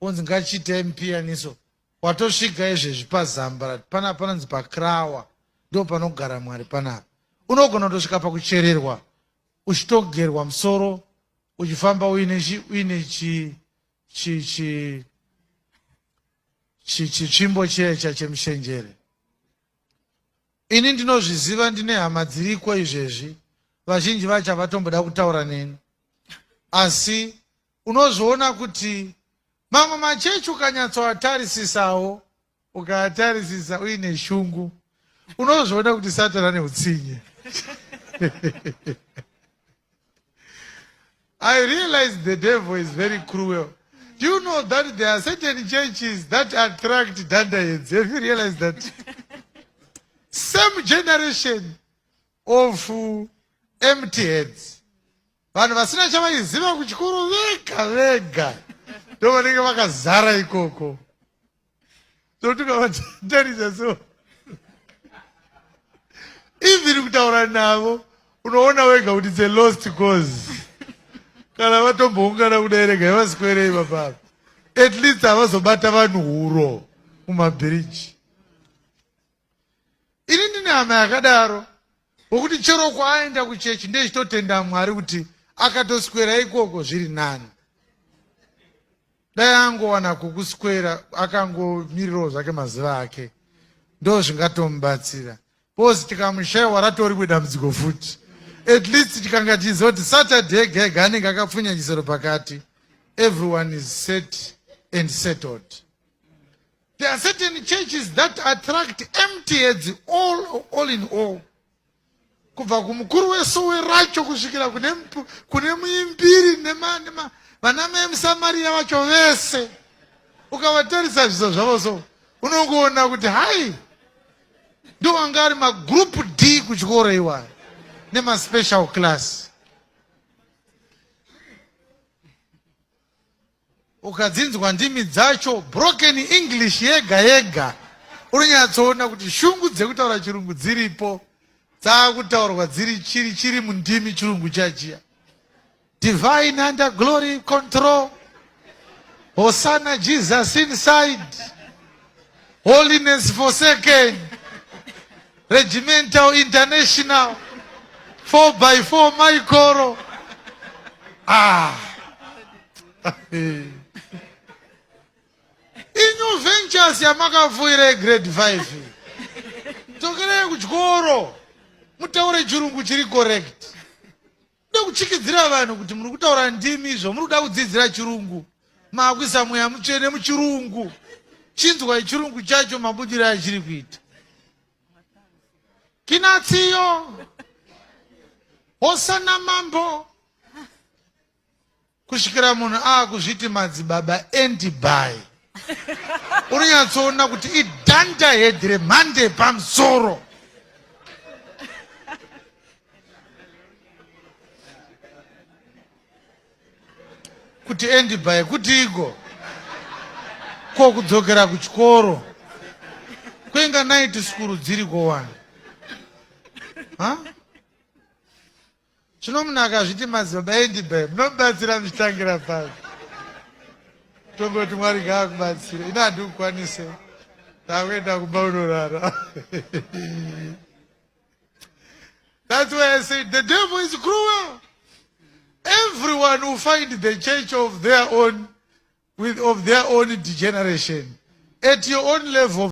Onzi ngachiitai mupiyaniso. Watosvika izvezvi pazamba pana panonzi pakrawa ndo panogara Mwari panapa. Unogona kutosvika pakuchererwa uchitogerwa musoro uchifamba uine chi uine chi chi chi chi chitsvimbo chiya chemushenjere. Ini ndinozviziva ndine hama dziriko izvezvi vazhinji vacho havatomboda kutaura neni asi unozviona kuti mamwe machechi ukanyatsoatarisisawo ukaatarisisa uine shungu unozviona kuti satani ane utsinye. I realize the devil is very cruel. Do you know that there are certain churches that attract dunderheads? Have you realized that? Same generation of empty heads. Vanhu vasina chavaiziva kuchikoro vega vega ndo vanenge vakazara ikoko. Totukavatarisa so even kutaura navo unoona wega kuti it's a lost cause. Kana vatomboungana kudai regai vaswere ipapapa, at least havazobata vanhu huro mumabhiriji. Ini ndine hama yakadaro wokuti chero kwaaenda kuchechi ndechitotenda Mwari kuti akatoswera ikoko zviri nani. Dai angowana kukuswera akangomirirawo zvake mazuva ake ndo zvingatomubatsira bcause tikamushaiwa ratori rimwe dambudziko futi. At least tikanga tichiziva kuti Saturday ega ega anenge akapfunya chisero pakati, everyone is set and settled. There are certain churches that attract empty heads all in all. Kubva kumukuru wesowe racho kusvikira kune muimbiri vana mai muSamaria vacho vese, ukavatarisa zviso zvavo so unongoona kuti hai, ndo vanga ari magroup D kuchikoro iwayo nemaspecial class. Ukadzinzwa ndimi dzacho, broken English yega yega, unonyatsoona kuti shungu dzekutaura chirungu dziripo, dzaakutaurwa dziri chiri chiri mundimi chirungu chachiya. Divine under glory control, Hosanna Jesus inside, holiness forsaken, regimental international, 4x4 maikoro. Inew ventures yamakavhuira grade 5. Dzokerai kuchikoro mutaure chirungu chiri correct. Kuda kuchikidzira vanhu kuti muri kutaura ndimi izvo muri kuda kudzidzira chirungu, maakuisa mweya mutsvene muchirungu. Chinzwai chirungu chacho mabudiro achiri kuita. Kinatsiyo Hosana mambo, kusvikira munhu aakuzviti madzibaba andiby. Unonyatsoona kuti idanda head remhande pamusoro. Kuti andiby kuti igo ko kudzokera kuchikoro kwenga night school dziriko wani. Ha? Zvino munhu akazviti madzibaba andiby munomubatsira muchitangira papi? Tongoti Mwari ngaakubatsire, ini handikukwanise, ndakuenda kumba unorara. That's why I say the devil is cruel. Everyone will find the church of their own, with of their own degeneration at your own level.